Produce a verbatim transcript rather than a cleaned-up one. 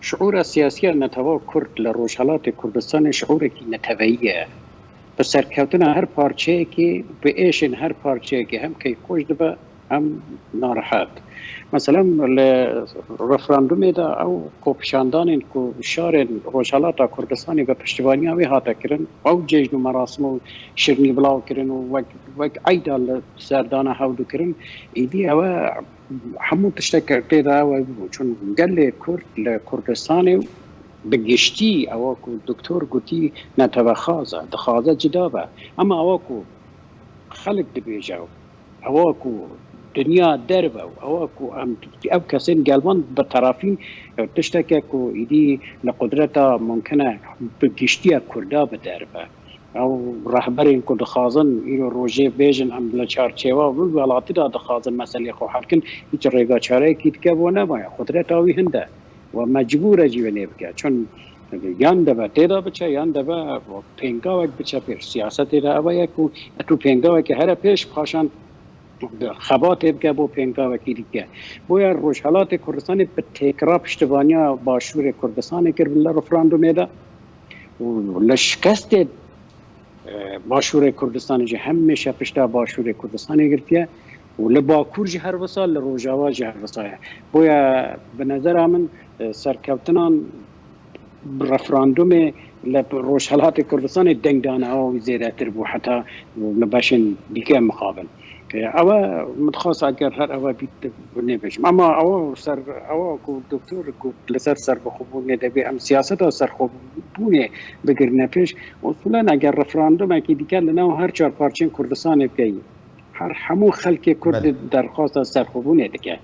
Şiûra siyasî ya netewa Kurd li Rojhelatê Kurdistanê şiûrekî neteweyî ye. Bi serkeftina her parçeyekê, bi êşên her parçeyekê hem keyfxweş dibe, hem narehet. Mesela li referandumê de ew xwepêşandanên ku şarên Rojhelata Kurdistanê bi piştevaniya wê hate kirin, ew cejn û merasim û şirînî bilav kirin û wek, wek eyda li serdana hev dikirin, êdî ew e hemû tiştek tê de ew e bû. Çun gelê Kurd li Kurdistanê bi giştî ewa ku doktor gotî netewexwaz e, dixwaze cida be. Ema ewa ku xelk dibêje, ewa ku dinya derve û ewa ku em ev kesên gelvan bi terafîn tişteke ku êdî li qudreta mumkin e bi giştiya Kurda bi derve. Ew rehberên ku dixwazin îro rojê bêjin em li çarçêwa vî welatî de dixwazin meselê xwe hel kin, hîç rêga çareyekî dike bo nemaye. Qudreta wî hinde. We mecbûr e jî wê lê bike. Çun yan deve tê de biçe, yan deve pêngawek biçe pêş. Siyasetê de ev e ku tu pêngawekê here pêş, paşan xebatê bike bo pêngawekî dike. Boya Rojhelatê Kurdistanê bi têkra piştevaniya Başûrê Kurdistanê kir li referandumê de û li şikestê e, Başûrê Kurdistanê jî hemêşe pişta Başûrê Kurdistanê girtiye û li Bakur jî her wisa, li Rojava jî her wisa ye. Boya bi nezera min, e, serkeftinan bi referandumê li Rojhelatê Kurdistanê deng dane ew zêdetir bû heta li beşên dîke mixabin. E, ew e min dixwest eger her ew e bît, nebêjim. Ema ew ser, ew ku doktor got li ser serbixwebûnê debê em siyaseta serxwebûnê bigirine pêş. Usulen eger referandumekî dike li nav her çar parçeyên Kurdistanê bike, her hemû xelkê Kurd Belê. derxwasta serxwebûnê dike.